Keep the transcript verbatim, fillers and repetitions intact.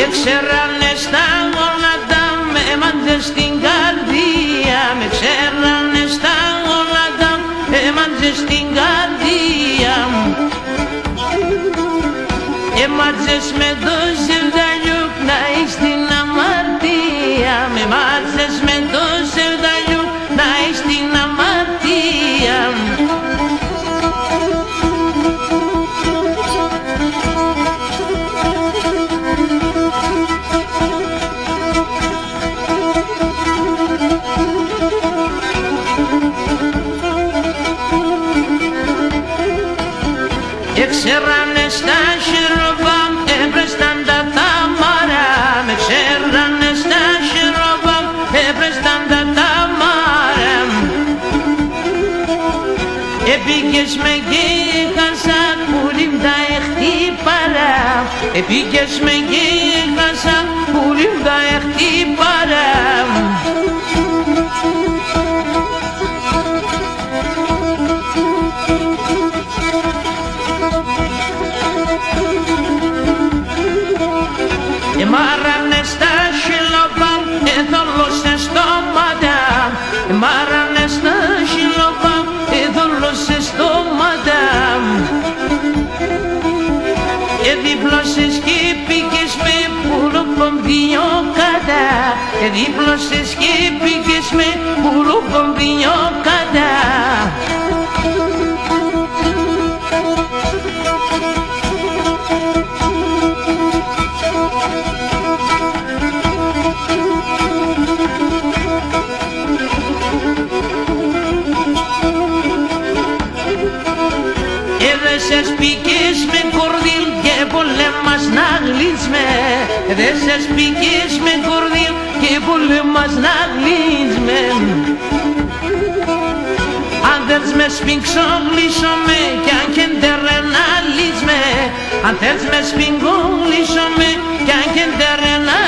Εξέρανε στα γόνατα μ', εμάντζες την καρδία μ', εξέρανε στα γόνατα μ', εμάντζες την καρδία μ'. Εμάντζες με το ζευγαριούκ να έχεις την αμαρτία μ', εμάντζες με το ζευγαριούκ να έχεις την αμαρτία μ'. Εξέρανε στα χειροπά μ', ευρέσταν τα ταμαρά μ', εξέρανε στα χειροπά μ', ευρέσταν τα ταμαρά μ'. Εποίκες με κι έχασα, πουλί μ', τα έχ' την παρά. Εποίκες με κι έχασα, πουλί μ', τα έχ' την παρά. Εμάρανε στα χείλοπα μ', εθόλωσες στόματα μ'. Εμάρανε στα χείλοπα μ', εθόλωσες στόματα μ'. Εδίπλωσες κι εποίκες με, πουλούπα μ', δυο κάτ'. Εδίπλωσες κι εποίκες με, πουλούπα μ', δυο κάτ'. Εδέσες πίκες με, κορδίλ', και επολέμας να γλύτ'ς με. Εδέσες πίκες με, κορδίλ', και επολέμας να γλύτ'ς με. Αν θέλ'ς με σφίγγω, γλύσω με, κι αν 'κ' έν' τερέν' να λύτ'ς με. Αν θέλ'ς με σφίγγω, γλύσω με, κι αν 'κ' έν' τερέν' να